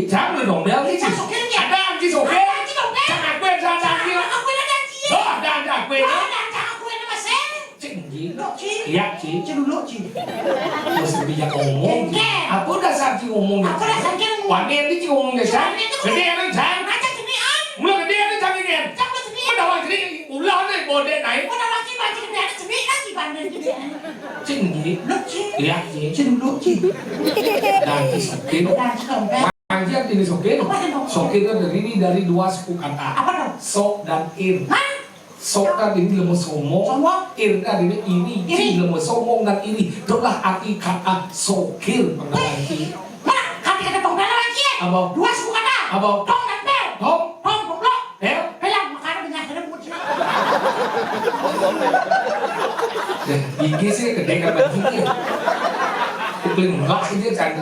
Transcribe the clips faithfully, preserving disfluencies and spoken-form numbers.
Cang lu dombél ki, Cang sokir ki. Ada ki sokir. Ada ki dombél. Cang aku yang sadar ki. Aku yang ada ki. Oh, ada, ada aku yang. Ada, ada aku yang masih. Cing, ji. Dok, Ci. Iya, Ci. Ci dulu, Ci. Terus lebih yang ngomong. Oke. Apa dasar ki ngomong? Apa dasar ki ngomong? Pamer ki ngomong ya, Cang. Pamer itu gedé apa, Cang? Aja sini, ah. Mula gedé apa, Cang, ini? Cang udah sini. Udah lagi sini, ulah nih, bodé naik. Udah lagi, baju gedé aja sini, lagi bandel gedé. Cing, ji. Dok, Ci. Iya, Ci. Ci dulu, Ci. Dan ki sokir. Dan ki dompet. Panjang ini sokir. Apa tuh? Sokir itu terdiri dari dua suku kata. Apa tuh? Sok dan ir. Hah? Sok kan ini lemu sombong. Sombong. Ir kan ini iri. Iri. Ci lemu sombong dan iri. Itulah arti kata sokir, penggalan ki. Mana? Kata-kata penggalan ki. Apa? Dua suku kata. Apa? Tong dan bel. Tong. Tong, goblok. Bel. Bel, makanya banyak ribut. Ya, gigi sih gedé kan gigi. Kuping enggak sih dia cari.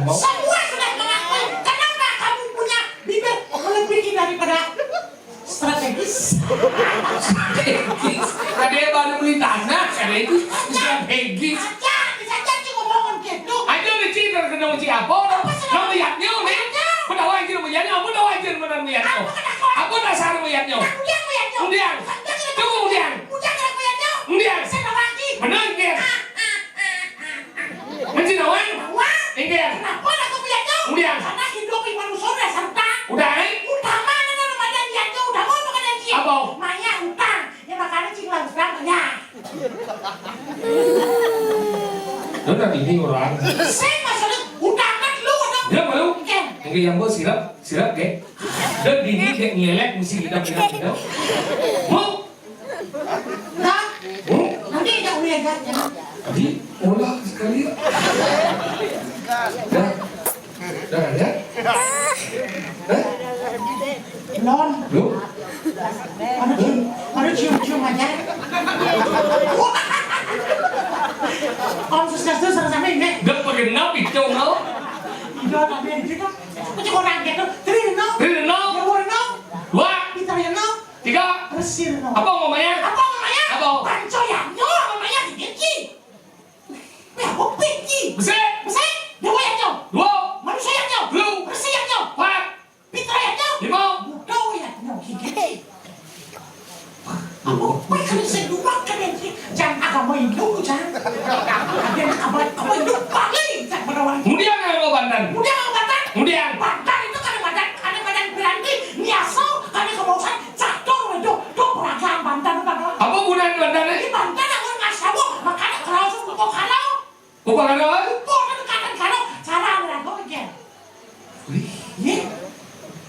Semua sudah mengakui. Kenapa kamu punya bibir melebihi daripada strategis? Strategis. Tadi baru beli tanah, katanya itu strategis. Aja, bisa jadi ngomong gitu. Aja udah Ci, udah kenal Ci apa? Apa sih? Lo lihatnya, nih. Aja. Apa tahu aja lo lihatnya, apa tahu aja lo lihatnya? Apa kata kau? Apa dasar lo lihatnya? Undian, undian. Undian. Tunggu, undian. Undian, undian. Undian. Saya lagi. Bener, undian. Ah, ah, ah, ah, ah. Mesti doang? Doang. Inggih. Kenapa nak kopi aja? Kemudian? Karena hidup di manusia udah serta. Udah, eh? Utama kan ada badan dia aja, udah mau makan dia. Apa? Maya utang. Ya, makanya cing harus banyak. Lu udah ini orang. Saya masalah utang kan lu udah. Dia malu. Kan? Inggih, yang bos sirap, sirap, ke? Dan dini dek ngelek mesti kita, kita, kita. Mau? Nah, nanti ada ulian kan? Tadi olah sekali. Dah. Dah, ya? Hah? Non. Lu? Mana cium, mana cium-cium aja. Om Swastiastu, sama-sama ini. Gak pakai napi, cong, lo? Iya, tapi di situ. Aku cuma orang gitu. Tri, no. Tri, no. Ya, no. Dua. Kita, ya, no. Tiga. Bersih, no. Apa namanya? Apa namanya? Apa? Panco ya, no, namanya gigi. Ya, apa gigi? Bersih. Bersih. Dewa ya, no. Dua. Manusia ya, no. Lu. Bersih ya, no. Empat. Pitra ya, no. Lima. Budo ya, no, gigi. Apa? Apa yang saya lupakan ya, Ci? Jangan agama Hindu, jangan. Ada agama, agama Hindu, Bali, jangan pada orang. Kemudian yang mau Banten. Kemudian yang Banten. Kemudian. Banten itu kan Banten, ada Banten berarti, niaso, kan kebausan, catur, itu, itu beragam Banten, Banten. Apa gunanya Banten, eh? Di Banten, aku nggak tahu, makanya kalau suruh buka kalau. Buka kalau, eh? Buka kan, kalau cara beragam, ya. Wih. Iya.